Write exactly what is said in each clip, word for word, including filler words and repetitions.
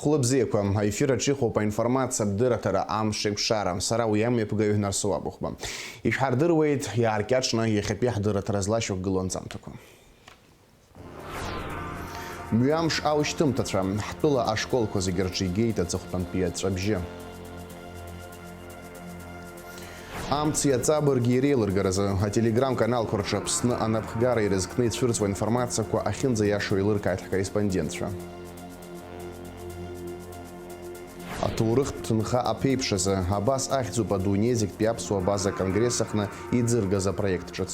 Хәлыбзиақәа, аефир аҿы иҟоуп аинформациатә дырраҭара Амш еиқәшара. Сара уи амҩаԥгаҩ Нарсоу Абыхәба. Ишәҳардыруеит иааркьаҿны иахьатәи ҳдырраҭара злашьақәгылоу анҵамҭақәа. Мҩамш аушьҭымҭацәа, ҳтәыла ашколқәа зегьы рҿы игеит аҵыхәтәантәи аҵәҵәабжьы. Амц иаҵабырги иреилыргаразы ателеграм-каналқәа рҿы Аԥсны анапхгара ирызкны ицәырҵуа информациақәа ахьынӡаиашоу еилыркааит ҳкорреспондентцәа. Аҭоурыхтә ҭынха аԥеиԥш азы, абас ахьӡуп адунеи зегьтәи аԥсуа база конгресс аҟны иӡыргаз апроект ҿыц.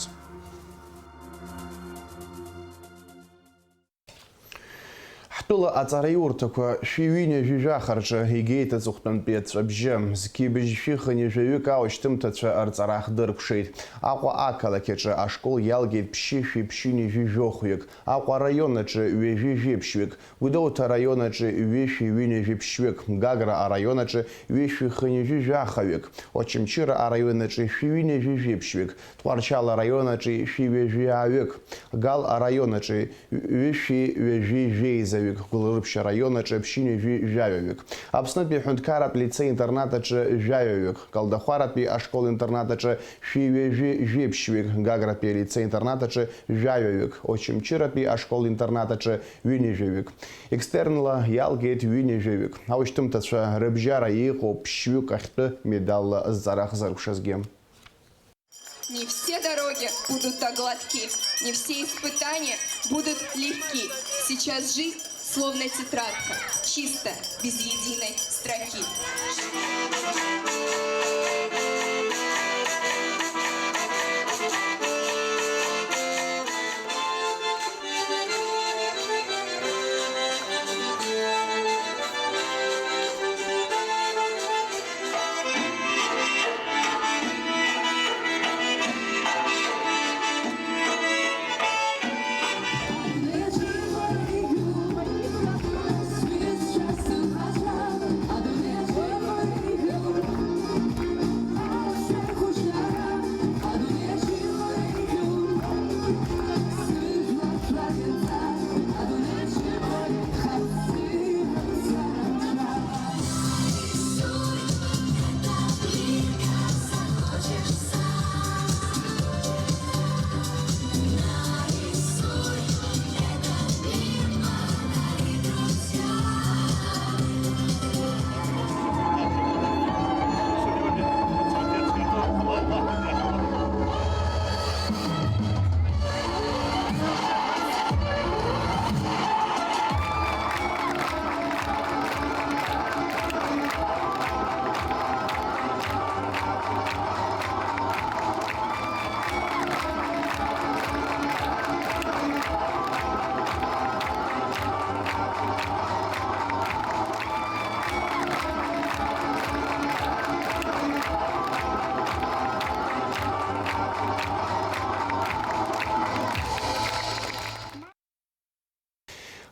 Ҳтәыла аҵараиурҭақәа шәи ҩынҩажәи жәаха рҿы игеит аҵыхәтәантәи аҵәҵәабжьы. Зқьи быжьшәи хынҩажәаҩык аушьҭымҭацәа рҵара ахдыркәшеит. Аҟәа ақалақь аҿы ашкол иалгеит ԥшьышәи ԥшьынҩажәи жәохәҩык, Аҟәа араион аҿы ҩажәи жәеиԥшьҩык, Гәдоуҭа араион аҿы ҩышәи ҩынҩажәи ԥшьҩык, Гагра араион аҿы ҩышәи хынҩажәи жәахаҩык, Очамчыра араион аҿы шәи ҩынҩажәи жәеиԥшьҩык, Тҟәарчал араион аҿы шәи ҩажәи ааҩык, Гал араион аҿы ҩышәи ҩажәи жәеизаҩык, Гәылрыԥшь араион аҿы ԥшьынҩажәи жәаҩаҩык, Аԥснытәи аҳәынҭқарратә лицеи-интернат аҿы жәаҩаҩык, Калдахәаратәи ашкол-интернат аҿы шәи ҩажәи жәеиԥшьҩык, Гагратәи алицеи-интернат аҿы жәаҩаҩык, Очамчыратәи ашкол-интернат аҿы ҩынҩажәаҩык. Екстернла иалгеит ҩынҩажәаҩык. Аушьҭымҭацәа рыбжьара иҟоуп ԥшьҩык ахьтәы медалла зҵара ахзыркәшазгьы. Не все дороги будут так гладки, не все испытания будут легки. Сейчас жизнь словно тетрадка, чисто, без единой строки.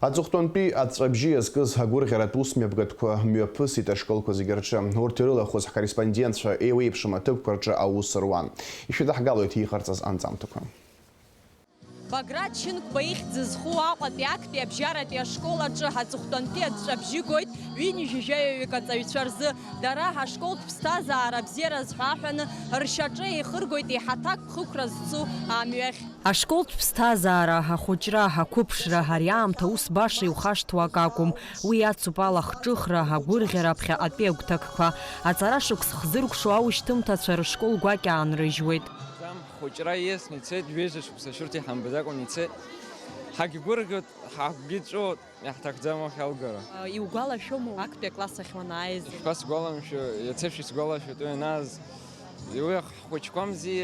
Аҵыхәтәантәи аҵәҵәабжьы иазкыз агәырӷьаратә усмҩаԥгатәқәа мҩаԥысит ашколқәа зегьы рҿы. Урҭ ирылахәыз ҳкорреспондентцәа еиуеиԥшым аҭыԥқәа рҿы аус руан. Ишәыдаҳгалоит иҟарҵаз анҵамҭақәа. Баграт Шьынқәба ихьӡ зху Аҟәатәи актәи абжьаратәи ашкол аҿы аҵыхәтәантәи аҵәҵәабжьы гоит ҩынҩажәи жәаҩаҩык аҵаҩцәа рзы. Дара ҳашколтә ԥсҭазаара абзиараз ҳәа аҳәаны ршьаҿа еихыргоит иҳаҭак ԥхықәра зцу амҩахь. Ашколтә ԥсҭазаара, ахәыҷра, ақәыԥшра, ари аамҭа ус баша иухашҭуа акакәым. Уи ацуп алахҿыхра, агәырӷьара, ԥхьаҟатәи агәҭакқәа. Аҵара шықәс хзыркәшо аушьҭымҭацәа рышкол гәакьа аанрыжьуеит. Ҳхәыҷра ииасны ицеит, ҩажәа шықәса шәырҭ иҳамбаӡакәан ицеит. Ҳагьгәырӷьоит, ҳагәгьы ҵәыуоит. Иаҳҭахӡам уахь алгара. Иугәалашәома актәи акласс ахь уанааиз? Ишԥасгәаламшәо, иацы шәысгәалашәоит уи анааз. Уи ҳхәыҷқәамзи,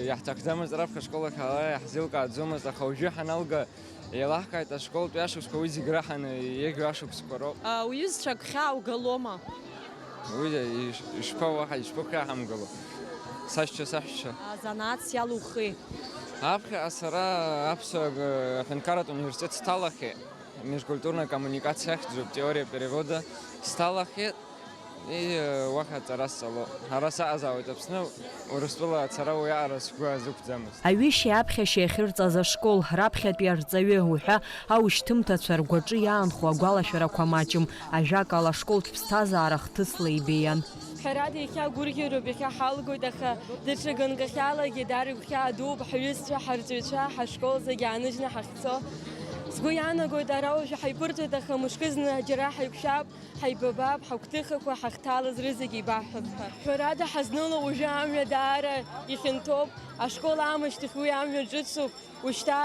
иаҳҭахӡамызт раԥхьа ашкол ахь ала иаҳзеилкааӡомызт, аха уажәы ҳаналга, еилаҳкааит ашколтә ашықәсқәа, уи зегь раҳаны иеиӷьу ашықәсқәа роуп. Уҩызцәа агәхьааугалома? Уи иш-, ишԥа уаҳа, ишԥагәхьааҳамгало? Сашьцәа, саҳәшьцәа. Азанааҭс иалухи? Аԥхьаҟа сара аԥсуа г-, аҳәынҭқарратә университет сҭалахьеит. Межкультурная коммуникация ахьӡуп, теория перевода сҭалахьеит. Ии, уаҟа аҵара сҵалоит. Ара саҟазаауеит Аԥсны, Урыстәыла ацара уиаҟара сгәы азықәӡамызт. Аҩышьеи аԥхьашьеи ахьырҵаз ашкол, раԥхьатәи арҵаҩы уҳәа аушьҭымҭацәа ргәаҿы иаанхо агәалашәарақәа маҷым, ажәакала, ашколтә ԥсҭазаара хҭысла ибеиан. Ҳәарада, иахьа гәырӷьароуп, иахьа ҳалгоит, аха даҽа ганкахьалагьы дара игәхьаа дууп, ҳҩызцәа, ҳарҵаҩцәа, ҳашкол зегьы ааныжьны ҳахьцо. Сгәы иаанагоит, ара уажәы ҳаиԥырҵуеит, аха мышкызны џьара ҳаиқәшәап. Ҳаибабап, ҳагәҭыхақәа ҳахҭалаз рызегьы еибаҳҳәап ҳәа. Ҳәарада, ҳазныло уажәы амҩа даара ихьанҭоуп, ашкол аамышьҭахь уи амҩа ҿыцуп, ушьҭа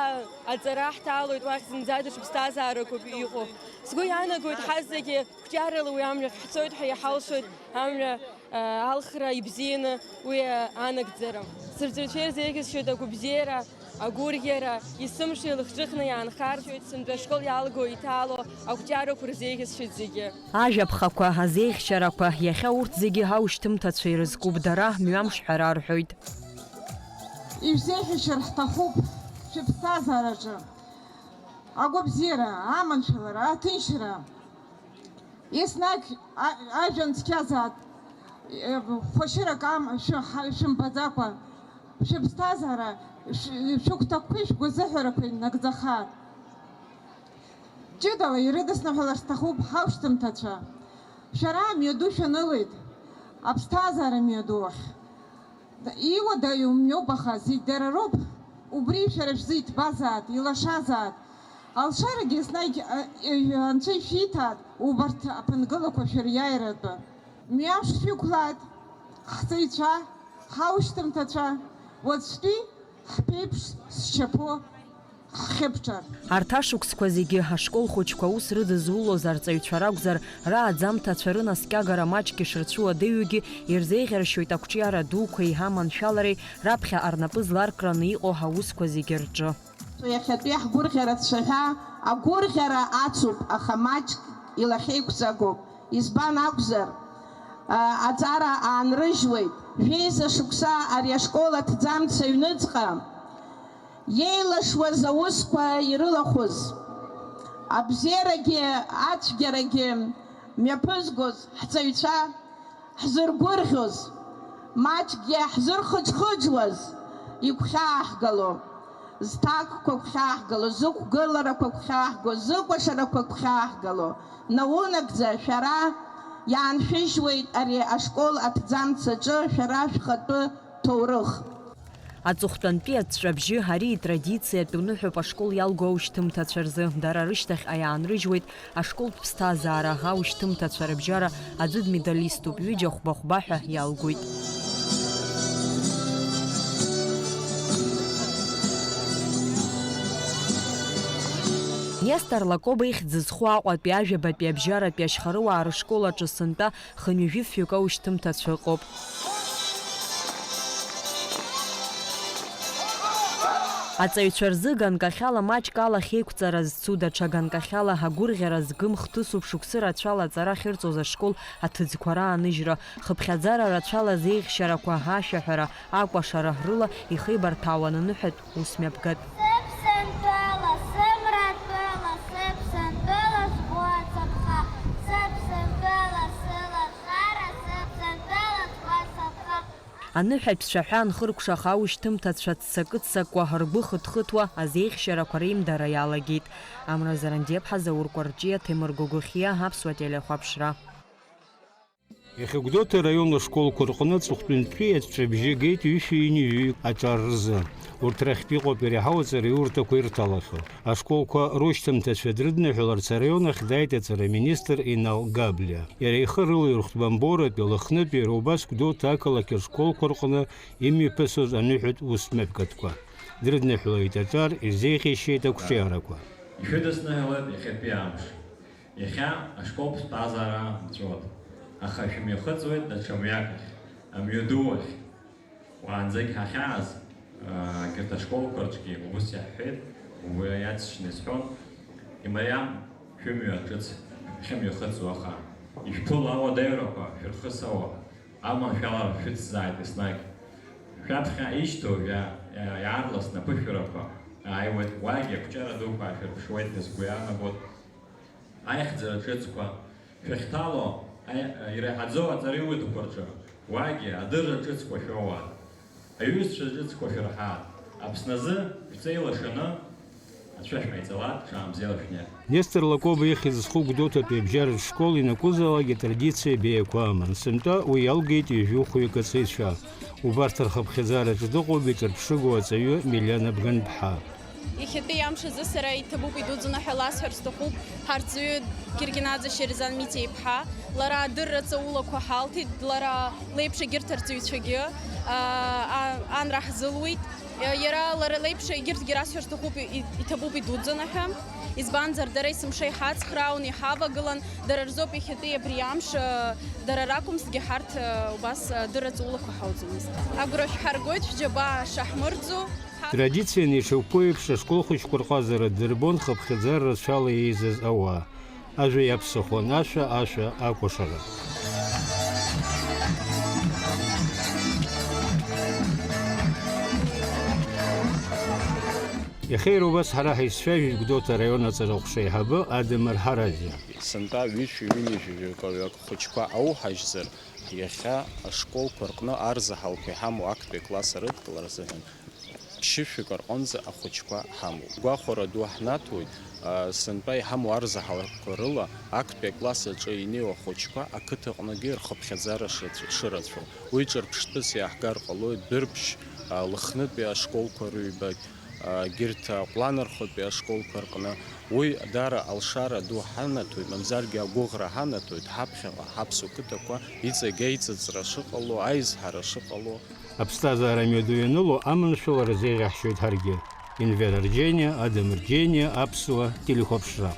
аҵара ҳҭалоит, уахь зынӡа даҽа ԥсҭазаарақәоуп иҟоу. Сгәы иаанагоит, ҳазегьы қәҿиарала уи амҩахь ҳцоит ҳәа иҳалшоит амҩа, а, алхра ибзианы уи, а, анагӡара. Сырҵаҩцәа ирзеиӷьасшьоит агәабзиара, агәырӷьара, есымша илахҿыхны иаанхаршәоит сынтәа ашкол иалго, иҭало ақәҿиарақәа рзеиӷьасшьоит зегьы. Ажәаԥхақәа, азеиӷьшьарақәа, иахьа урҭ зегьы аушьҭымҭацәа ирызкуп, дара мҩамш ҳәа рарҳәоит. Ишәзеиӷьасшьар ҳҭахуп шәыԥсҭазаараҿы агәабзиара, аманшәалара, аҭынчра. Еснагь а-, ажәҩан цқьазаат, э, хәашьырак ам-, шәы-, ҳа-, шәымбаӡакәа, шәыԥсҭазаара, шә-, шәыгәҭакқәеи шәгәазыҳәарақәеи нагӡахаат. Ҷыдала ирыдысныҳәалар сҭахуп ҳаушьҭымҭацәа. Шәара амҩаду шәанылеит, аԥсҭазаара мҩаду ахь. Иуадаҩу мҩоуп, аха зегь дара роуп. Убри шәара шәзы иҭбазаат, илашазаат. Алшарагьы еснагь, а, э, анцәа ишәиҭаат, убарҭ аԥынгылақәа шәыриааиратәы. Мҩамш шәықәлааит, ҳҵаҩцәа, ҳаушьҭымҭацәа, уаҵәтәи ҳԥеиԥш зчаԥо ҳхьыԥҿар. Арҭ ашықәсқәа зегьы ашкол хәыҷқәа аус рыдызулоз арҵаҩцәа ракәзар, рааӡамҭацәа рынаскьагара маҷк ишырцәуадаҩугьы, ирзеиӷьаршьоит ақәҿиара дуқәеи аманшәалареи раԥхьаҟа рнапы зларкраны иҟоу аусқәа зегьы рҿы. Иахьатәи ҳгәырӷьара цәаҳәа, агәырӷьара ацуп, аха маҷк илахьеиқәҵагоуп. Избан акәзар, а, аҵара аанрыжьуеит. Жәеиза шықәса ари ашкол аҭӡамц аҩныҵҟа иеилашуаз аусқәа ирылахәыз, абзиарагьы ацәгьарагьы мҩаԥызгоз ҳҵаҩцәа, ҳзыргәырӷьоз, маҷкгьы ҳзырхыџхыџуаз игәхьааҳгало, зҭакқәа гәхьааҳгало, зықәгыларақәа гәхьааҳго, зыкәашарақәа гәхьааҳгало, наунагӡа шәара иааншәыжьуеит ари ашкол аҭӡамц аҿы шәара шәхатәы ҭоурых. Аҵыхәтәантәи аҵәҵәабжьы, ари итрадициатә ныҳәоуп ашкол иалго аушьҭымҭацәа рзы. Дара рышьҭахьҟа иаанрыжьуеит ашколтә ԥсҭазаара, аушьҭымҭацәа рыбжьара аӡәы дмедалиступ, ҩыџьа хәба-хәба ҳәа иалгоит. Нестор Лакоба ихьӡ зху Аҟәатәи ажәабатәи абжьаратәи ашьхарыуаа рышкол аҿы сынтәа хынҩажәи фҩык аушьҭымҭацәа ыҟоуп. Аҵаҩцәа рзы ганкахьала маҷк алахьеиқәҵара зцу, даҽа ганкахьала агәырӷьара згым хҭысуп шықәсы рацәала аҵара ахьырҵоз ашкол аҭыӡқәа рааныжьра, хыԥхьаӡара рацәала зеиӷьшьарақәа, ашәаҳәара, акәашара рыла ихеибарҭәаауан аныҳәатә усмҩаԥгатә. Сыԥсынтәыла, сымратәыла, сыԥсынтәыла сгәы ацаԥха, сыԥсынтәыла сылашара, сыԥсынтәыла сгәы ацаԥха. Аныҳәатә цәаҳәа анхыркәшаха, аушьҭымҭацәа ццакы-ццакуа, ргәы хыҭхыҭуа, азеиӷьшьарақәа реимдара иалагеит. Амра Зарандиаԥҳа, Заур Кәарҷиа, Ҭемыр Гогохиа, Аԥсуа телехәаԥшра. Иахьа Гәдоуҭа араион ашколқәа рҟны аҵыхәтәантәи аҵәҵәабжьы геит ҩышәи ҩынҩажәи аҿар рзы. Урҭ рахьтә иҟоуп иреиҳау аҵараиурҭақәа ирҭалахьоу. Ашколқәа рушьҭымҭацәа дрыдныҳәаларц араион ахь дааит аҵараминистр Инал Габлиа. Иара ихы рылаирхәт Бамборатәи, Лыхнытәи, иара убас Гәдоуҭа ақалақь ашколқәа рҟны имҩаԥысуаз аныҳәатә усмҩаԥгатәқәа. Дрыдныҳәалеит аҿар, ирзеиӷьеишьеит ақәҿиарақәа. Ишәыдысныҳәалоит иахьатәи амш. Иахьа ашкол ԥсҭазаара нҵәот, аха шәымҩахыҵуеит даҽа мҩак ахь, амҩаду ахь. Уаанӡагь ҳахьааз, аа, егьырҭ ашколқәа рҿгьы убыс иаҳҳәеит, уи иаҵшьны исҳәон, имариам шәымҩа ҿыц шәымҩахыҵуа, аха ишәԥыло ауадаҩрақәа шәырхысауа, аманшәалара шәыцзааит еснагь. Шәаԥхьа ишьҭоу жәа-, иаарласны аԥышәарақәа ааиуеит, уагьы ақәҿиара дуқәа аашәырԥшуеит ҳәа сгәы иаанагоит. Аихьӡара ҿыцқәа шәахьҭало, Иреиҳаӡоу аҵараиурҭақәа рҿы уаагьы адырра ҿыцқәа шәоуа, аҩызцәа ҿыцқәа шәырҳа, Аԥсны азы шәҵеи лашаны ацәа шәҟаиҵалак, ҽаамзеила шәнеи. Нестор Лакоба ихьӡ зху Гәдоуҭатәи абжьаратә школ ианакәызаалакгьы традициа беиақәа аман. Сынтәа уи иалгеит ҩажәи хәҩык аҵаҩцәа. Убарҭ рхыԥхьаӡараҿы дыҟоуп иҿырԥшыгоу аҵаҩы Милиана Бганԥҳа. Иахьатәи амш азы сара иҭабуп идуӡӡаны ҳәа ласҳәар сҭахуп ҳарҵаҩы Киркинаӡе Шьерезан Митиа-иԥҳа. Лара адырра ҵаулақәа ҳалҭеит, лара леиԥш егьырҭ арҵаҩцәагьы, аа, ан раҳзылуеит. Иара лара леиԥш егьырҭгьы расҳәар сҭахуп, и-, иҭабуп идуӡӡаны ҳәа. Избанзар, дара есымша иҳацхраауан, иҳавагылан, дара рзоуп иахьатәи абри амш, дара ракәымзҭгьы ҳарҭ убас адырра ҵаулақәа ҳауӡомызт. Агәра шәҳаргоит шәџьабаа шаҳмырӡо. Традицианы ишықәу еиԥш, ашкол хәыҷқәа рҟазара дырбон хыԥхьаӡара рацәала еизаз ауаа. Ажәа иаԥсахуан ашәа, ашәа акәашара. Иахьа иара убас ҳара ҳаицәажәеит Гәдоуҭа араион аҵара аҟәша аиҳабы Адамыр Ҳаразиа. Сынтәа ҩышәи ҩынҩажәи жәаҩык хәыҷқәа ауҳажьзар, иахьа ашколқәа рҟны арзаҳалқәа иҳамоу актәи акласс арыдкылара азыҳәан ԥшьышәҩык рҟынӡа ахәыҷқәа ҳамоуп. Гәахәара ду ҳнаҭоит, а, сынтәа иҳамоу арзаҳалқәа рыла актәи акласс аҿы инеиуа ахәыҷқәа ақыҭаҟныгьы рхыԥхьаӡара шыцә-, шырацәоу. Уи ҿырԥштәыс иааҳгар ҟалоит Дәрыԥшь, а, Лыхнытәи ашколқәа рыҩбагь, а, егьырҭ, а, Ҟәланырхәытәи ашколқәа рҟны. Уи даара алшара ду ҳанаҭоит, мамзаргьы агәыӷра ҳанаҭоит, ҳаԥхьаҟа ҳаԥсуа қыҭақәа иҵегь аиҵыҵра шыҟало, аизҳара шыҟало. Аԥсҭазаара амҩаду ианыло аманшәалара зеиӷьаҳшьоит ҳаргьы. Инвер Арџьениа, Адам Рџьениа, Аԥсуа телехәаԥшра.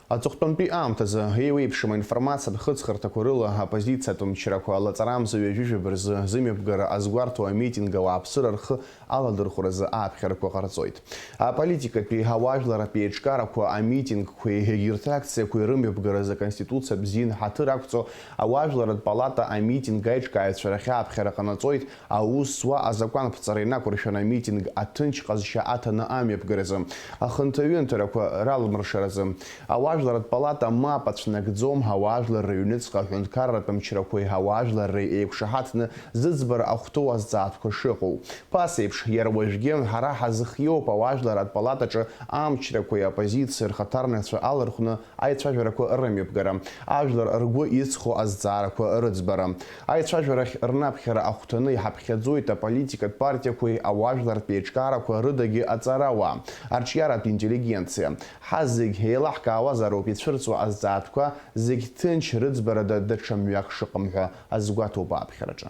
Аҵыхәтәантәи аамҭазы еиуеиԥшым аинформациатә хыҵхырҭақәа рыла аоппозициатә мчрақәа лаҵарамза ҩажәижәаба рзы зымҩаԥгара азгәарҭо амитинг ауааԥсыра рхы аладырхәразы ааԥхьарақәа ҟарҵоит. Аполитикатәи, ауаажәларратә еиҿкаарақәа, амитингқәеи егьырҭ акциақәеи рымҩаԥгаразы Аконституциа бзиан ҳаҭыр ақәҵо ауаажәларратә палата амитинг аиҿкааҩцәа рахь ааԥхьара ҟанаҵоит, аус зуа азакәанԥҵара инақәыршәаны амитинг аҭынч ҟазшьа аҭаны амҩаԥгаразы, ахынҭаҩынҭарақәа раламыршаразы. Ауаажәларратә палата мап ацәнагӡом ауаажәлар рыҩныҵҟа аҳәынҭқарратә мчрақәеи ауаажәларреи еиқәшаҳаҭны зыӡбара ахәҭоу азҵаатәқәа шыҟоу. Ԥасеиԥш, иара уажәгьы ҳара ҳазхиоуп ауаажәларратә палатаҿы амчрақәеи аоппозициеи рхаҭарнакцәа алархәны аицәажәарақәа рымҩаԥгара, ажәлар ргәы иҵхо азҵаарақәа рыӡбара. Аицәажәарахь рнаԥхьара ахәҭаны иҳаԥхьаӡоит аполитикатә партиақәеи ауаажәлартә еиҿкаарақәа рыдагьы аҵарауаа, арҿиаратә интеллигенциа. Ҳа зегь еилаҳкаауазароуп ицәырҵуа азҵаатәқәа зегь ҭынч рыӡбарада даҽа мҩак шыҟам ҳәа азгәаҭоуп ааԥхьараҿы.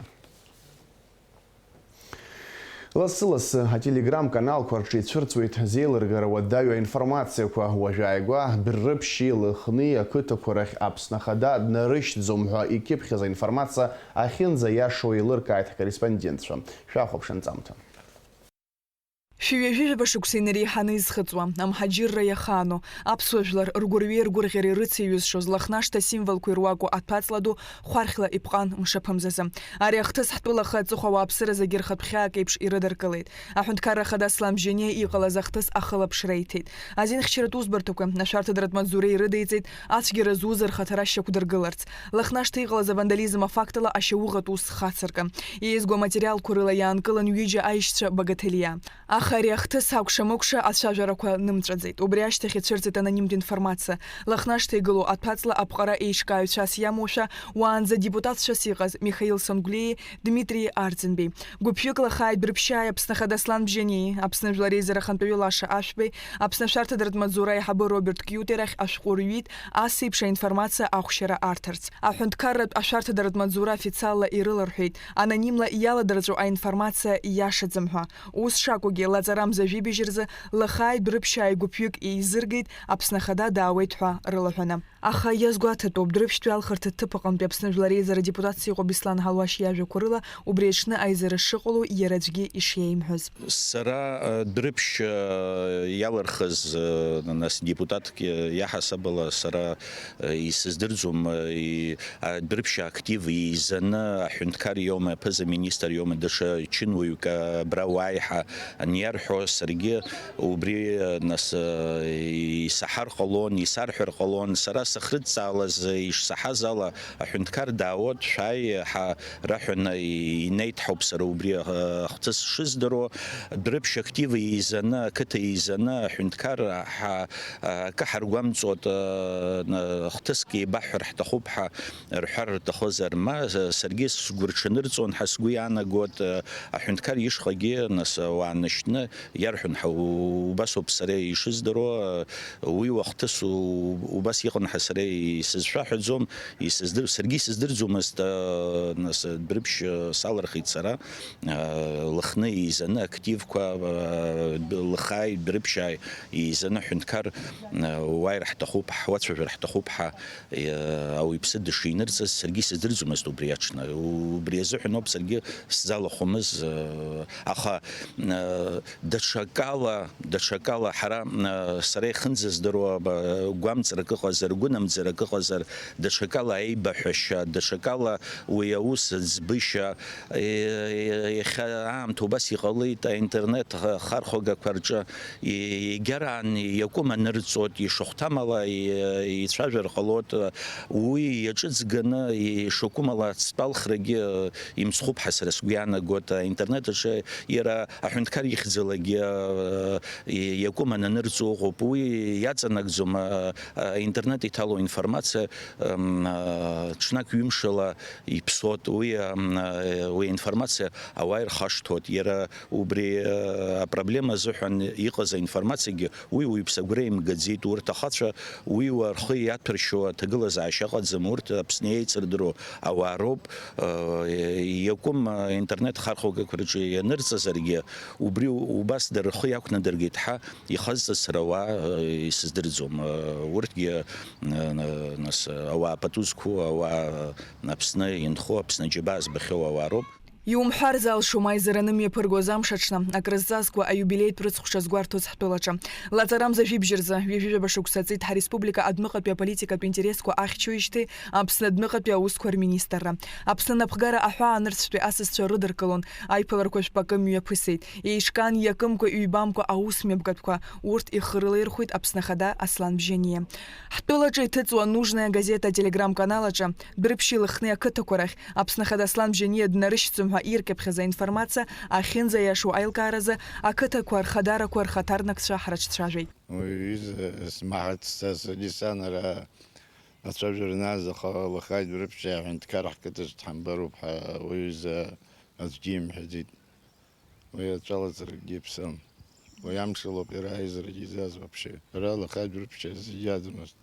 Лассы-лассы ателеграм-каналқәа рҿы ицәырҵуеит зеилыргара уадаҩу аинформациақәа. Уажәааигәа Дәрыԥшьи Лыхни ақыҭақәа рахь Аԥсны Ахада днарышьҭӡом ҳәа икьыԥхьыз аинформациа ахьынӡаиашоу еилыркааит ҳкорреспондентцәа. Шәахәаԥш анҵамҭа. Шәи ҩажәи жәаба шықәса инареиҳаны изхыҵуа, амҳаџьырра иахаану, аԥсуа жәлар ргәырҩеи ргәырӷьареи рыцеиҩызшоз Лыхнашҭа асимволқәа ируаку аҭәаҵла ду хәархьла иԥҟан мшаԥымзазы. Ари ахҭыс ҳтәыла ахы аҵыхәа ауааԥсыра зегьы рхатә хьаак еиԥш ирыдыркылеит. Аҳәынҭқарра Ахада Аслам Бжьаниа иҟалаз ахҭыс ахылаԥшра иҭеит. Азинхьчаратә усбарҭақәа, ашәарҭадаратә маҵзуреи ирыдиҵеит ацәгьара зуз рхаҭара шьақәдыргыларц. Лыхнашҭа иҟалаз авандализм афактала ашьауӷатә ус хацыркын. Еизго аматериалқәа рыла иаанкылан ҩыџьа аишьцәа Багаҭелиа. Аха ари ахҭыс акәша-мыкәша ацәажәарақәа нымҵәаӡеит. Убри ашьҭахь ицәырҵит анонимтә информациа. Лыхнашҭа игылоу аҭәаҵла аԥҟара еиҿкааҩцәас иамоушәа, уаанӡа депутатцәас иҟаз Михаил Сангәлиеи Дмитри Арӡынбеи. Гәыԥҩык Лыхааи Дәрыԥшьааи Аԥсны Ахада Аслан Бжьаниеи, Аԥсны Жәлар Реизара Ахантәаҩы Лаша Ашәбеи, Аԥсны ашәарҭадаратә маҵзура аиҳабы Роберт Киутиа рахь ашәҟәы рҩит, ас еиԥш аинформациа ахәшьара арҭарц. Аҳәынҭқарратә ашәарҭадаратә маҵзура официалла ирыларҳәеит, анонимла иаладырҵәо аинформациа иашаӡам ҳәа. Ус шакәугьы, лаҵарамза жәибжь рзы Лыхааи Дәрыԥшьааи гәыԥҩык еизыргеит, Аԥсны Ахада даауеит ҳәа рылаҳәаны. Аха иазгәаҭатәуп, Дәрыԥшьтәи алхырҭа ҭыԥ аҟынтәи Аԥсны Жәлар Реизара адепутатс иҟоу Беслан Ҳалуашь иажәақәа рыла, убри аҽны аизара шыҟало иара аӡәгьы ишиеимҳәоз. Сара, э, Дәрыԥшь, э, иалырхыз, э, нас, депутатк, э, иаҳасабала сара, э, исыздырӡом, э, и-, а, Дәрыԥшь актив еизаны аҳәынҭқар иоума, аԥыза-министр иоума, даҽа чынуаҩык, э, абра уааи ҳәа ани-, иарҳәо, саргьы убри, нас, исаҳар ҟалон, исарҳәар ҟалон, сара сахрыдҵаалаз ишсаҳаз ала, аҳәынҭқар даауеит, шәааи, ҳа, раҳәаны инеит ҳәоуп сара убри, ахҭыс шыздыруа, Дәрыԥшь актив еизаны, ақыҭа еизаны, аҳәынҭқар, ҳа, акы ҳаргәамҵуеит, ахҭыск еибаҳҳәар ҳҭахуп ҳәа рҳәар рҭахызар, ма, саргьы сгәырҽанырҵон ҳәа сгәы иаанагоит, аҳәынҭқар ишҟагьы, нас, ауаа нышьҭны иарҳәон ҳәа, убас ауп сара ишыздыруа, уи уахҭыс у-, убас иҟан ҳәа сара исызшәаҳәаӡом, исыздыр-, саргьы исыздырӡомызт, нас, Дәрыԥшь салырхит сара, Лыхны еизаны активқәа, Лыхааи Дәрыԥшьааи еизаны аҳәынҭқар, уааир ҳҭахуп, ҳуацәажәар ҳҭахуп ҳәа, ауаҩԥсы дышинырҵаз саргьы исыздырӡомызт убри аҽны. Убри азыҳәан ауп саргьы сзалахәымыз, аха, даҽакала, даҽакала ҳара, сара ихынӡаздыруа, гәамҵрак ыҟазар, гәынамӡарак ыҟазар, даҽакала аибаҳәашьа, даҽакала уи аус ӡбышьа, иахьа аамҭа убас иҟалеит, аинтернет хархәагақәа рҿы егьараан иакәым анырҵоит, ишахәҭамала ицәажәар ҟалоит, уи иаҿыҵганы ишакәымала ацтәалхрагьы имцхәуп ҳәа сара сгәы иаанагоит, аинтернет аҿы иара аҳәынҭқар ихьӡалагьы иакәым ананырҵо ыҟоуп, уи иаҵанакӡом, аинтернет иҭало информациа ҽнак ҩымшала иԥсоит, уи, уи аинформациа ауаа ирхашҭуеит, иара убри апроблема азыҳәан иҟаз аинформациагьы уи уаҩԥс агәра имгаӡеит, урҭ ахацәа уи уа рхы иаҭәыршьуа аҭагылазаашьа ыҟаӡам, урҭ Аԥсны еицырдыруа ауаа роуп, иакәым аинтернет хархәагақәа рҿы ианырҵазаргьы, убри убас дара рхы иақәнадыргеит ҳәа ихазҵаз сара ауаа исыздырӡом, урҭгьы, нас, ауаа пату зқәу, ауаа Аԥсны инхо, Аԥсны аџьабаа збахьоу ауаа роуп. Иумҳәар залшом, аизара анымҩаԥыргоз амш аҽны, акрызҵазкуа аиубилеитә рыцхәша згәарҭоз ҳтәылаҿы. Лаҵарамза жәибжь рзы, ҩажәи жәаба шықәса ҵит ҳареспублика адәныҟатәи аполитикатә интересқәа ахьчоижьҭеи Аԥсны адәныҟатәи аусқәа рминистрра. Аԥсны анапхгара аҳәаанырцәтәи асасцәа рыдыркылон, аиԥыларақәа жәпакы мҩаԥысит. Еишкан иакымкәа-ҩбамкәа аус мҩаԥгатәқәа, урҭ ихы рылаирхәеит Аԥсны Ахада Аслан Бжьаниа. Ҳтәылаҿы иҭыҵуа Нужная газета ателеграм-канал аҿы Дәрыԥшьи Лыхни ақыҭақәа рахь Аԥсны Ахада Аслан Бжьаниа днарышьҭӡом ҳәа иркьыԥхьаз аинформациа ахьынӡаиашоу аилкааразы ақыҭақәа рхадарақәа рхаҭарнакцәа ҳрыҿцәажәеит. Уи аҩыза смаҳац са саргьы сан ара ацәажәара анааз, аха Лыхни Дәрыԥшьи аҳәынҭқар ҳқыҭаҿ дҳамбароуп ҳәа уи аҩыза аӡәгьы имҳәаӡеит. Уи аҵәалаҵаракгьы иаԥсам. Уи амшалоуп иара аизарагьы изааз вообще. Ара Лыхни Дәрыԥшьи зегьы иаӡамызт.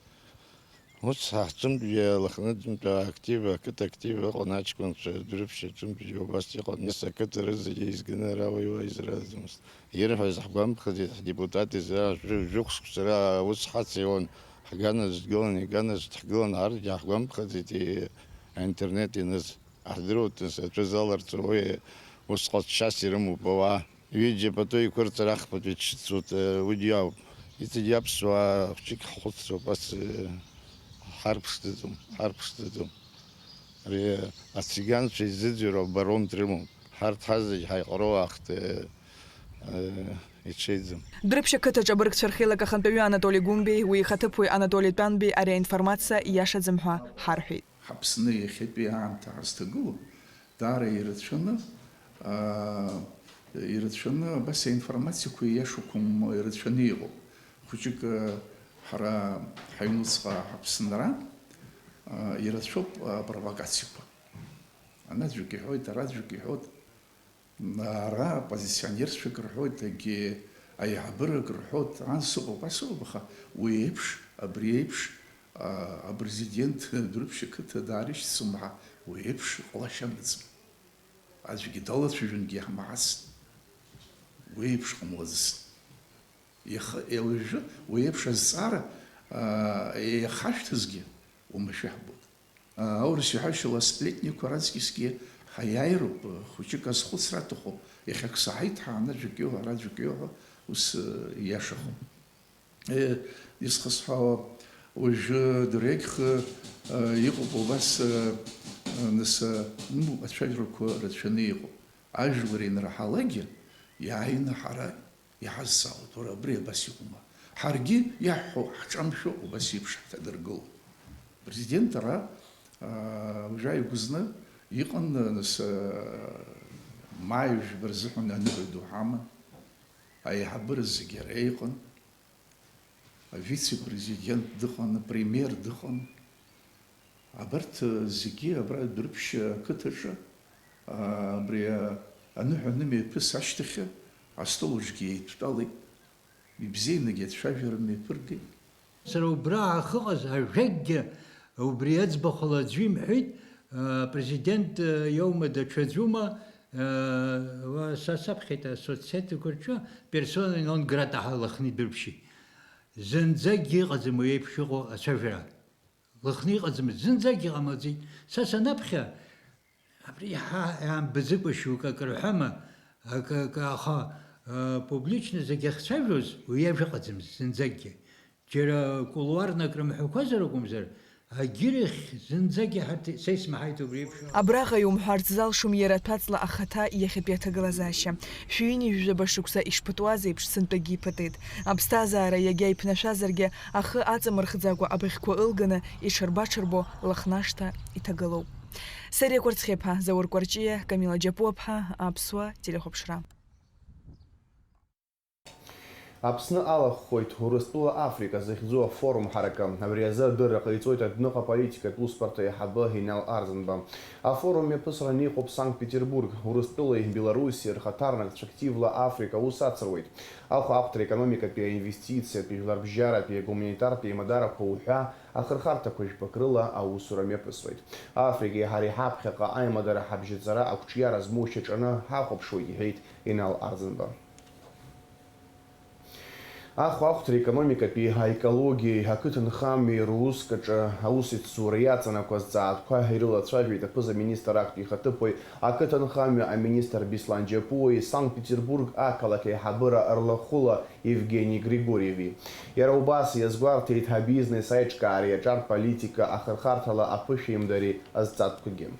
Ус ҳахьӡынтәгьы Лыхныӡынтәи актив, ақыҭа актив ыҟан аҷкәынцәа, Дәрыԥшь аҿынтәгьы убас иҟан. Нас ақыҭа рызегьы еизганы ара уаҩы аизара аӡамызт. Ирҳәаз ҳгәамԥхаӡеит, ҳдепутат изы жәы-, жәохә шықәса ара аус ҳацеиуан, ҳганахь дгылан, иганахь дҳгылан, ҳарҭгьы ҳгәамԥхаӡеит, и-, аинтернет ианыз. Аҳдыруеит, нас, аҵәы заларҵо, уи ус ҟазшьас ирымоуп ауаа. Ҩыџьа пату еиқәырҵар ахԥатәи дшыцу, уигьы ауп. Иҵегь аԥсуаа хәҷык ҳхәыцроуп, ас, э, ҳарԥшӡаӡом, ҳарԥшӡаӡом. Ари ациганцәа изыӡырҩуа барон дрымоуп. Ҳарҭ ҳазегь ҳаиҟароу аахҭа, э, э, иҽеиӡам. Дәрыԥшь ақыҭаҿы абыргцәа рхеилак ахантәаҩы Анатоли Гәымбеи, уи ихаҭыԥуаҩ Анатоли Тәанбеи ари аинформациа ииашаӡам ҳәа ҳарҳәеит. Ҳаԥсны иахьатәи аамҭа ҳазҭагылоу даара ирацәаны, аа, ирацәаны абас аинформациақәа ииашақәам ирацәаны иҟоуп. Хәыҷык, ҳара ҳаҩнуҵҟа ҳаԥсынра, аа, ирацәоуп апровокациақәа. Анаӡәк иҳәоит, араӡәк иҳәоит. Ара апозиционерцәак рҳәоит, егьи аиҳабырак рҳәоит, ан сыҟоуп, ас ыҟоуп, аха уи еиԥш, абри еиԥш, а, апрезидент Дәрыԥшь ақыҭа даарышьҭӡом ҳәа уи еиԥш ҟалашьа амаӡам. Аӡәгьы далацәажәонгьы иаҳмаҳацт. Уи еиԥш ҟамлаӡацт. Иаха, уажәы уи еиԥш азҵаара, а, иахашәҭызгьы уамашәа иаҳбоит. Аурыс иҳәашьала асплетникқәа раҵкьысгьы ҳаиааироуп, хәыҷык азхәыцра аҭахуп, иахьак саҳаит ҳәа, анаӡәк иоуҳәо, араӡәк иоуҳәо, ус, э, ииашахом. Э, исхысҳәаауа, уажәы дырҩегьх, э, иҟоуп убас, э, э, нас, э, ну, ацәажәарақәа рацәаны иҟоуп. Ажәлар ианраҳалакгьы, иааины ҳара иҳазҵаауеит, уара абри абас иҟоума? Ҳаргьы иаҳҳәо ҳҿамшәо убас еиԥш ҳҭадыргылоит. Президент ара, аа, уажәы ааигәа зны иҟан, нас, аа, маи жәба рзыҳәан аныҳәа ду ҳаман, аиҳабыра зегьы ара иҟан, авице-президент дыҟан, апремиер дыҟан. Абарҭ зегьы абра Дәрыԥшь ақыҭаҿы, аа, абри аныҳәа анымҩаԥыс ашьҭахь астол аҿгьы еидтәалеит. Ибзианагьы ацәажәара мҩаԥыргеит. Сара убра ахьыҟаз ажәакгьы убри аӡбахәала аӡәы имҳәеит, а, апрезидент, а, иоума, даҽаӡәума, а, уа, са саԥхьеит асоцсетқәа рҿы персона нон грата ҳәа лыхны идырԥшит. Зынӡакгьы ыҟаӡам уи еиԥш иҟоу ацәажәара. Лыхны иҟаӡамызт, зынӡагьы ҟамлаӡеит. Са санаԥхьа, абри иаҳа иаамбаӡакәа шьоукы акы рҳәама, акы, акы, аха, э, публично зегь ахьцәажәоз, уи иажәа ыҟаӡамызт зынӡакгьы. Џьара кулуарно акрымҳәақәазар акәымзар, агьырахь зынӡагьы ҳарҭ, са исмаҳаит убри еиԥш. Абраҟа иумҳәарц залшом иара аҭәаҵла ахаҭа иахьатәи аҭагылазаашьа. Шәи ҩынҩажәаба шықәса ишԥытуаз еиԥш, сынтәагьы иԥытеит. Аԥсҭазаара иагьа иԥнашәазаргьы, ахы аҵамырхӡакәа абыӷьқәа ылганы, иҽырбаҽырбо Лыхнашҭа иҭагылоуп. Сариа Кәарцхиаԥҳа, Заур Кәарҷиа, Камила Џьапуаԥҳа, Аԥсуа телехәаԥшра. Аԥсны алахәхоит Урыстәыла Африка захьӡу афорум ҳаракы. Абри азы адырра ҟаиҵоит адәныҟа политикатә усбарҭа аиҳабы Инал Арӡынба. Афорум мҩаԥысран иҟоуп Санкт-Петербург. Урыстәылеи Белоруссиеи рхаҭарнакцәа активла Африка аус ацыруеит. Ахәаахәҭра, економикатәи, аинвестициатәи, жәларбжьаратәи, агуманитартәи аимадарақәа уҳәа ахырхарҭақәа жәпак рыла аусура мҩаԥысуеит. Африкеи ҳареи ҳаԥхьаҟа аимадара ҳабжьаҵара ақәҿиара змоу шьаҿаны ҳахәаԥшуеит, иҳәеит Инал Арӡынба. Ахәаахәҭра, економикатәи, аекологиеи, ақыҭанхамҩеи руск аҿы аусеицура иаҵанакуа азҵаатәқәа ирылацәажәеит аԥыза-министр актәи ихаҭыԥуаҩ, ақыҭанхамҩа аминистр Беслан Џьапуаи Санкт-Петербург ақалақь аиҳабыра рлахәыла Евгени Григорьеви. Иара убас иазгәарҭеит абизнес аиҿкаареи аҿартә политика ахырхарҭала аԥышәеимдареи азҵаатәқәагьы.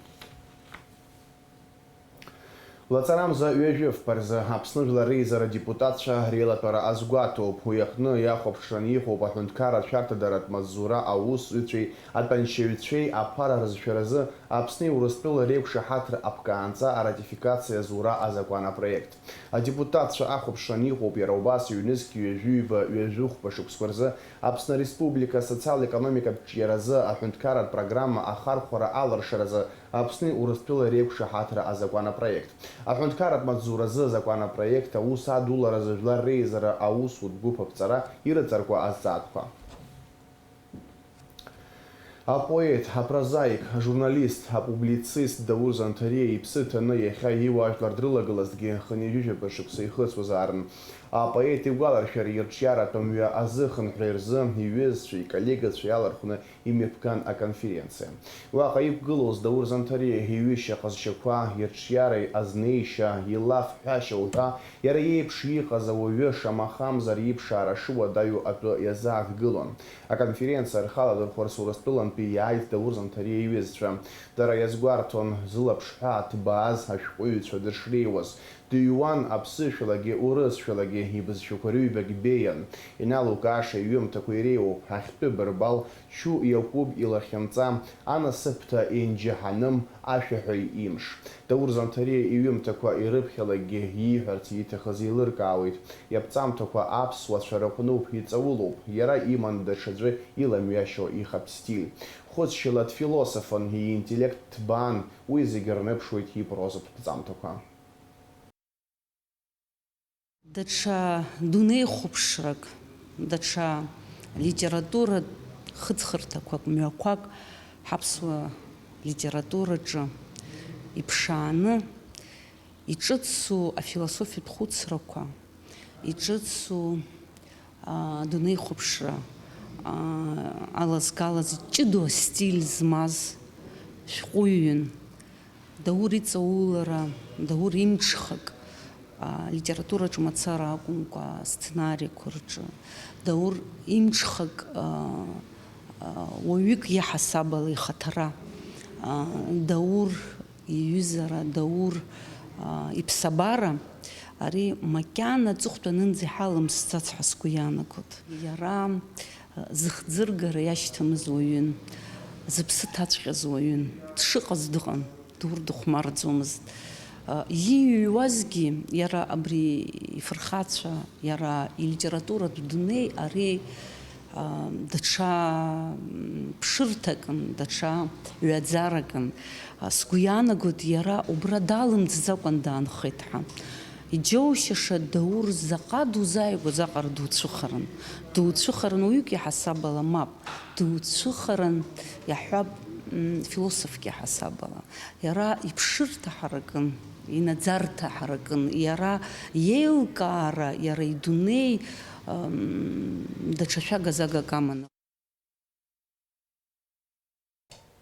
Лаҵарамза ҩажәи фба рзы Аԥсны Жәлар Реизара адепутатцәа реилатәара азгәаҭоуп. Уи аҟны иахәаԥшран иҟоуп аҳәынҭқарра ашәарҭадаратә маҵзура аусзуҩцәеи атәанчаҩцәеи аԥара рызшәаразы Аԥсни Урыстәылеи реиқәшаҳаҭра аԥкаанӡа аратификациа зура азакәан апроект. Адепутатцәа ахәаԥшран иҟоуп иара убас ҩнызқь ҩажәи ҩба, ҩажәи хәба шықәсқәа рзы Аԥсны Республика асоциал-економикатә ҿиаразы аҳәынҭқарратә программа ахархәара алыршаразы Аԥсни Урыстәылеи реиқәшаҳаҭра азакәан апроект. Аҳәынҭқарратә маҵзуразы азакәан апроект аус адуларазы Жәлар Реизара аусутә гәыԥ аԥҵара ирыҵаркуа азҵаатәқәа. Апоет, апрозаик, ажурналист, апублицист Даур Занҭариа иԥсы ҭаны иахьа иуаажәлар дрылагылазҭгьы хынҩажәижәаба шықәса ихыҵуазаарын. Апоет игәаларшәара ирҿиаратә мҩа азыхынҳәра рзы иҩызцәеи иколлегацәеи алархәны имҩаԥган аконференциа. Уаҟа иқәгылоз Даур Занҭариа иҩышьа ҟазшьақәа, ирҿиареи азнеишьа, илафҳәашьа уҳәа, иара иеиԥш иҟаз ауаҩы шамахамзар иԥшаара шыуадаҩу атәы иазааҭгылон. Аконференциа рхы аладырхәырц Урыстәылантәи иааит Даур Занҭариа иҩызцәа. Дара иазгәарҭон, зылаԥш ҳәа ҭбааз ашәҟәыҩҩцәа дышреиуаз. Дыҩуан аԥсышәалагьы урысшәалагьы ибызшәақәа рыҩбагь беиан. Иналукааша иҩымҭақәа иреиуоуп, Ахьтәы Бырбал, Чу Иакәыб илахьынҵа, Анасыԥда, Енџьаҳаным, Ашәаҳәаҩ имш. Даур Занҭариа иҩымҭақәа ирыԥхьалакгьы ииҳәарц ииҭахыз еилыркаауеит. Иаԥҵамҭақәа аԥсуа цәараҟәнуп, иҵаулоуп. Иара иман даҽаӡәы иламҩашьо ихатә стиль. Хәыцшьала дфилософын, иинтеллект ҭбаан, уи зегьы рныԥшуеит ипрозатә ԥҵамҭақәа. Даҽа дунеихәаԥшрак, даҽа литературатә хыҵхырҭақәак, мҩақәак ҳаԥсуа литератураҿы иԥшааны, иҿыцу афилософиатә хәыцрақәа, иҿыцу, аа, адунеихәаԥшра, аа, алазгалаз ҷыдоу астиль змаз шәҟәыҩҩын. Даур иҵаулара, Даур имҽхак, аа, литератураҿы мацара акәымкәа, асценариақәа рҿы, Даур имҽхак, аа, аа, уаҩык иаҳасабала ихаҭара, аа, Даур иҩызара, Даур, аа, иԥсабара, Ари макьана аҵыхәтәанынӡа иҳалымсӡац ҳәа сгәы иаанагоит. Иара, э, зыхӡыргара иашьҭамыз уаҩын, зыԥсы ҭаҵәҟьаз уаҩын, дшыҟаз дыҟан, дурдыхәмарӡомызт. Э, ииҩуазгьы иара абри ифырхацәа, иара илитературатә дунеи ари даҽа, м, ԥшырҭакын, даҽа ҩаӡаракын. Сгәы иаанагоит, иара убра далымҵӡакәан даанхеит ҳәа. Иџьоушьаша Даур заҟа дузааигәаз аҟара дуцәыхаран. Дуцәыхаран уаҩык иаҳасабала, мап, дуцәыхаран, иаҳҳәап, м, философк иаҳасабала. Иара иԥшырҭа ҳаракын, инаӡарҭа ҳаракын, иара иеилкаара, иара идунеи, м, даҽа шәага-загак аманы.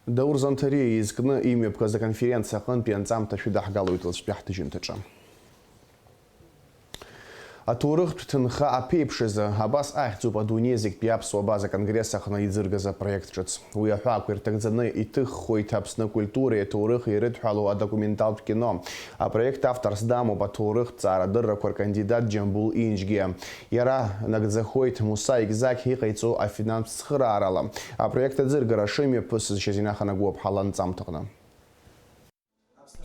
Даур Занҭариа изкны имҩаԥгаз аконференциа аҟынтәи анҵамҭа шәыдаҳгалоит лҵшәтәи ҳҭыжьымҭаҿы. Аҭоурыхтә ҭынха аԥеиԥш азы, абас ахьӡуп адунеи зегьтәи аԥсуа база конгресс аҟны иӡыргаз апроект ҿыц. Уи аҳәаақәа ирҭагӡаны иҭыххоит Аԥсны акультуреи аҭоурыхи ирыдҳәалоу адокументалтә кино. Апроект авторс дамоуп аҭоурыхтә ҵаарадыррақәа ркандидат Џьамбул Инџьгиа. Иара нагӡахоит Муса Егзақь иҟаиҵо афинанстә цхыраарала. Апроект аӡыргара шымҩаԥысыз Шьазина Ханагәыаԥҳа ланҵамҭаҟны.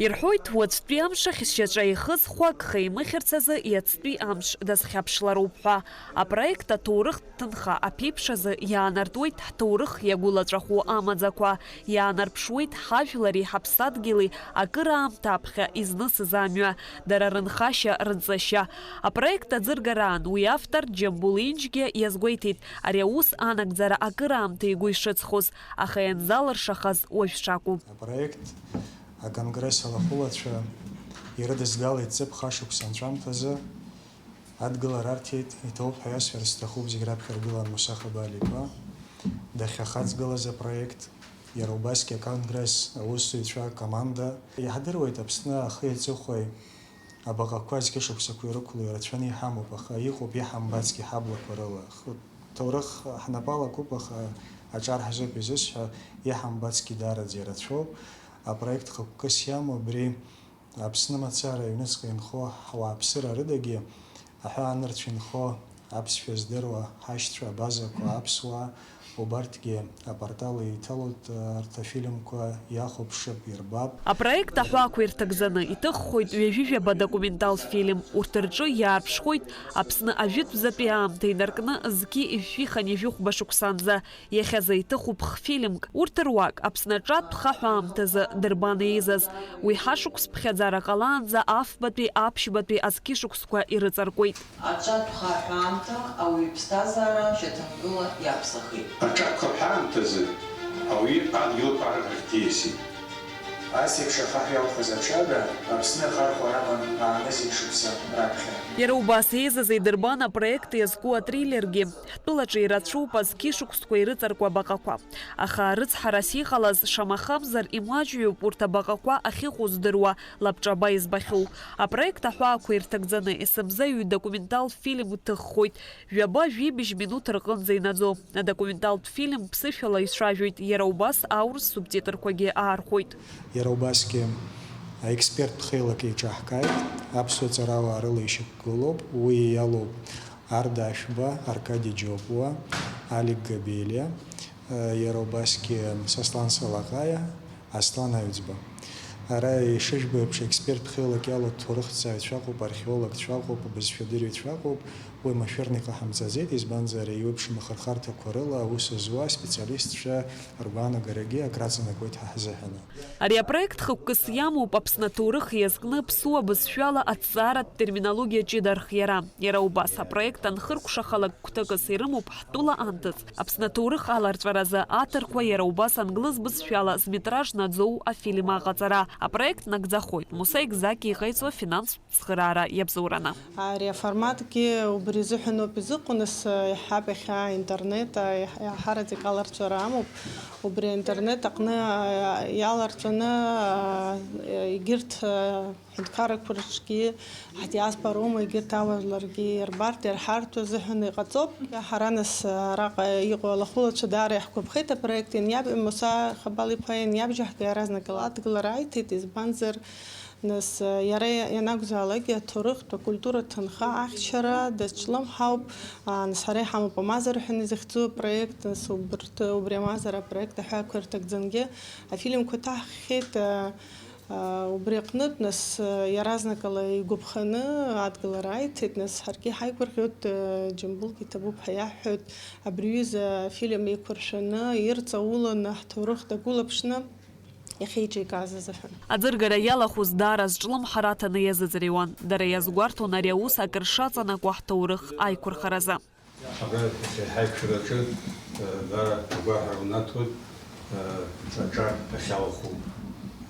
Ирҳәоит, уаҵәтәи амш ахь шьаҿа ихызхуа агха имыхьырц азы иацтәи амш дазхьаԥшлароуп ҳәа. Апроект аҭоурыхтә ҭынха аԥеиԥш азы иаанартуеит ҳҭоурых иагәылаҵәаху амаӡақәа, иаанарԥшуеит ҳажәлари ҳаԥсадгьыли акыраамҭа аԥхьа изнысыз амҩа, дара рынхашьа, рынҵашьа. Апроект аӡыргараан уи автор Џьамбул Инџьгьа иазгәеиҭеит, ари аус анагӡара акыраамҭа игәы ишыцхоз, аха ианзалыршахаз уажә шакәу. Апроект аконгресс алахәылацәа ирыдызгалеит ҵыԥх ашықәс анҵәамҭазы. Адгылара арҭеит, иҭоуп ҳәа иасҳәарц сҭахуп зегь раԥхьа аргылан Муса Хабалиа-иԥа дахьахаҵгылаз апроект, иара убасгьы аконгресс аусзуҩцәа акоманда. Иаҳдыруеит, Аԥсны ахи аҵыхәеи абаҟақәа зқьышықәсақәа ирықәло ирацәаны иҳамоуп, аха иҟоуп иҳамбацгьы ҳаблақәа рыла. Хы-, ҭоурых ҳнапы алакуп, аха аҿар ҳзоуп изысҳәо, иҳамбацгьы даараӡа ирацәоуп. Апроект хықәкыс иамоу абри Аԥсны мацара аҩныҵҟа инхо ҳуааԥсыра рыдагьы, аҳәаанырцә инхо аԥсшәа здыруа ҳашьцәа, абазақәа, аԥсуаа, убарҭгьы апортал еиҭалоит, арҭ афильмқәа иахәаԥшып, ирбап. Апроект аҳәаақәа ирҭагӡаны иҭыххоит ҩажәи жәаба документалтә фильм. Урҭ рҿы иаарԥшхоит Аԥсны ажәытәӡатәи аамҭа инаркны зқьи жәшәи хынҩажәи хәба шықәсанӡа. Иахьазы иҭыхуп х-фильмк. Урҭ руак Аԥсны аҿатә хаҳә аамҭазы дырбан еизаз. Уи ҳашықәс ԥхьаӡара ҟалаанӡа афбатәи аԥшьбатәи азқьышықәсқәа ирыҵаркуеит. Аҿатә хаҳә аамҭа ауаҩы иԥсҭазаара шьаҭанкыла иаԥсахеит. Аҿатә хаҳә аамҭазы ауаҩы адгьылқәа арыӷьарахь диасит. Ас еиԥш ахаҳә иалхыз аҽада Аԥсны ахархәара аман аанызқь шықәса раԥхьа. Иара убас еизаз идырбан апроект иазку атриллергьы. Ҳтәылаҿы ирацәоуп азқьышықәсқәа ирыҵаркуа абаҟақәа. Аха рыцҳарас иҟалаз, шамахамзар, имаҷҩуп урҭ абаҟақәа ахьыҟоу здыруа лабҿаба избахьоу. Апроект аҳәаақәа ирҭагӡаны есымза ҩ-документалтә фильм ҭыххоит, жәаба-жәибжь минуҭ рҟынӡа инаӡо. Адокументалтә фильм ԥсышәала ицәажәоит, иара убас аурыс субтитрқәагьы аархәоит. Иара убасгьы аексперттә хеилак еиҿаҳкааит, аԥсуа ҵарауаа рыла ишьақәгылоуп, уи иалоуп Арда Ашәба, Аркади Џьопуа, Алик Габелиа, иара убасгьы Сослан Салаҟаиа, Аслан Аҩӡба. Ара ишыжәбо еиԥш, експерттә хеилак иалоу ҭоурыхҭҵааҩцәа ыҟоуп, археологцәа ыҟоуп, абызшәадырҩцәа ыҟоуп. Уи машәырны иҟаҳамҵаӡеит, избанзар, еиуеиԥшым ахырхарҭақәа рыла аус зуа аспециалистцәа ргәаанагарагьы акраҵанакуеит ҳа ҳзыҳәаны. Ари апроект хықәкыс иамоуп Аԥсны аҭоурых иазкны ԥсуа бызшәала аҭҵааратә терминологиа ҷыда архиара. Иара убас апроект анхыркәшахалак гәҭакыс ирымоуп ҳтәыла анҭыҵ, Аԥсны аҭоурых аларҵәаразы аҭырқәа, иара убас англыз бызшәала зметраж наӡоу афильм аҟаҵара. Апроект нагӡахоит Муса Егзақь иҟаиҵо афинанстә цхыраара иабзоураны. Ари аформатгьы убри азыҳәаноуп изыҟоу, нас, иаҳҳәап, иахьа интернет, аиаҳ-, аиҳараӡак аларҵәара амоуп. Убри аинтернет аҟны, а, иаларҵәаны, а, егьырҭ, а, ҳәынҭқаррақәа рҿгьы, ҳдиаспорума, егьырҭ ауаажәларгьы ирбартә, ирҳартә азыҳәан иҟаҵоуп. Ҳара, нас, араҟа иҟоу алахәылацәа даара иаҳгәаԥхеит апроект ианиаб-, Муса Хабал-иԥа ианиабжьаҳга иаразнак адгылара аиҭеит, избанзар, Нас, иара ианакәзаалакгьы аҭоурыхтә акультура ҭынха ахьчара дазҿлымҳауп. Нас ҳара иҳамоуп Амазара ҳәа изыхьӡу апроект, нас убырҭ, убри Амазара апроект аҳәаақәа ирҭагӡангьы афильмқәа ҭаҳхьеит. Убри аҟнытә, нас, иаразнакала игәаԥханы адгылара аиҭеит, нас ҳаргьы ҳаигәырӷьоит, Џьамбулгьы иҭабуп ҳәа иаҳҳәоит, абри аҩыза афильм еиқәыршәаны, ирҵауланы, ҳҭоурых дагәылаԥшны иахьеиҿикааз азыҳәан. Аӡыргара иалахәыз даара зҿлымҳара аҭаны иазыӡырҩуан. Дара иазгәарҭон ари аус акыр шаҵанакуа ҳҭоурых аиқәырхаразы. Абра ҳаиқәшәараҿы, э, даара агәаҳәара унаҭоит, э, аҿар ахьалахәу,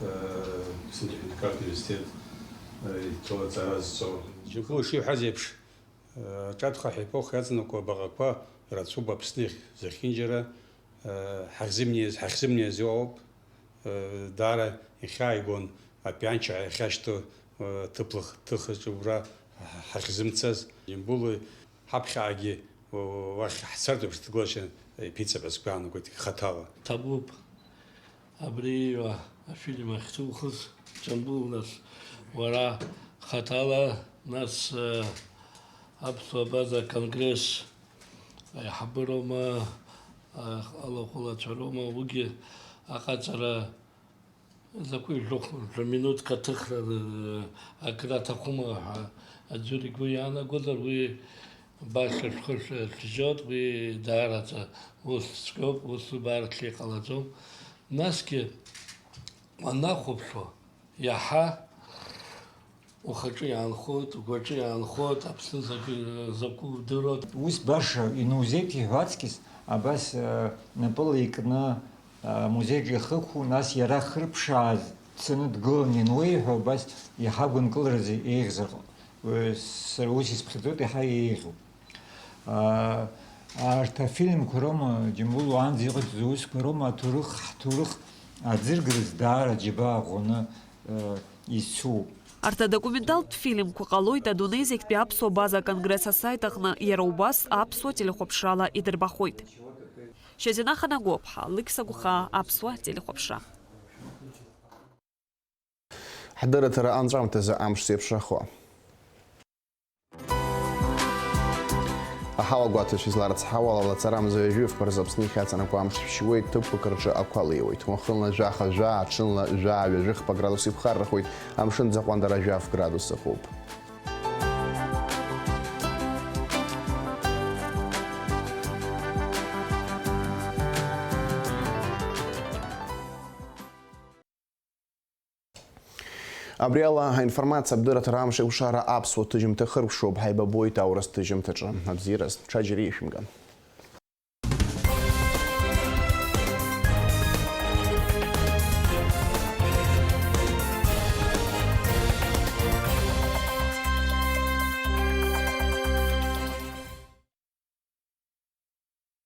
э, Аԥсны Техникатә университет, э, иҭоу аҵара зҵоу. Џьамбул ишиҳәаз еиԥш, э, аҿатә хаҳә епоха иаҵанакуа абаҟақәа рацәоуп Аԥсны зехьынџьара, э, ҳахьзымнеиз, ҳахьзымнеиз иоуп. Даара ихьааигон апианча иахьашьҭоу ҭыԥлых ҭыхаҿ убра ҳахьзымцаз. Џьамбули ҳаԥхьаҟагьы уахь ҳцартә еиԥш дгылашьан, иԥиҵап ҳәа сгәы иаанагоит хаҭала. Ҭабуп абри ииҩуа афильм ахьҭухыз, Џьамбул, нас уара хаҭала, нас, э, аԥсуа база конгресс аиҳабыроума, алахәылацәа роума, уигьы аҟаҵара закәи жәохә-, жәа минуҭк аҭыхра акыр аҭахума ҳәа аӡәыр игәы иаанагозар, уи баша шәхы шәжьоит, уи даараӡа ус цәгьоуп, ус убарҭгьы иҟалаӡом. Насгьы уанахәаԥшуа, иаҳа ухаҿы иаанхоит, угәаҿы иаанхоит, Аԥсны закәи, закәу удыруеит. Ус баша инузеиҭеиҳәо аҵкьыс, абас, э, напыла икны, э, амузеиҿ иахықәу, нас иара хырԥшааз дцаны дгылан иануеиҳәо, абас иаҳа гәынкыларазы еиӷьзар, э, сара ус исԥхьаӡоит, иаҳа еиӷьуп. Аа, арҭ афильмқәа роума, Џьамбул, уаанӡа иҟаҵаз аусқәа роума аҭоурых, ҳҭоурых аӡыргараз даара џьабаа ӷәӷәаны, э, изцу? Арҭ адокументалтә фильмқәа ҟалоит адунеи зегьтәи аԥсуа база конгресс асайт аҟны, иара убас аԥсуа телехәаԥшрала идырбахоит. Шьазина Ханагәаԥҳа, Алықьса Гәхаа, аԥсуа телехәаԥшра. Ҳдырраҭара анҵәамҭазы амш зеиԥшрахо. Аҳауа гәаҭацәа изларыцҳауала, лацарамза ҩажәи фба рзы Аԥсны иахьаҵанакуа амш шәшьуеит, ҭыԥқәак рҿы ақәа леиуеит. Уахынла жәаха жәаа, аҽынла жәаа ҩажәи хԥа градус иԥхаррахоит, амшын ӡаҟәандара жәаф градус ыҟоуп. Абри ала аинформациа абдырраҭара амш еиқәшара аԥсуа ҭыжьымҭа хыркәшоуп. Ҳаибабоит аурыс ҭыжьымҭаҿы. Абзиараз, ҽаџьара ишәымган.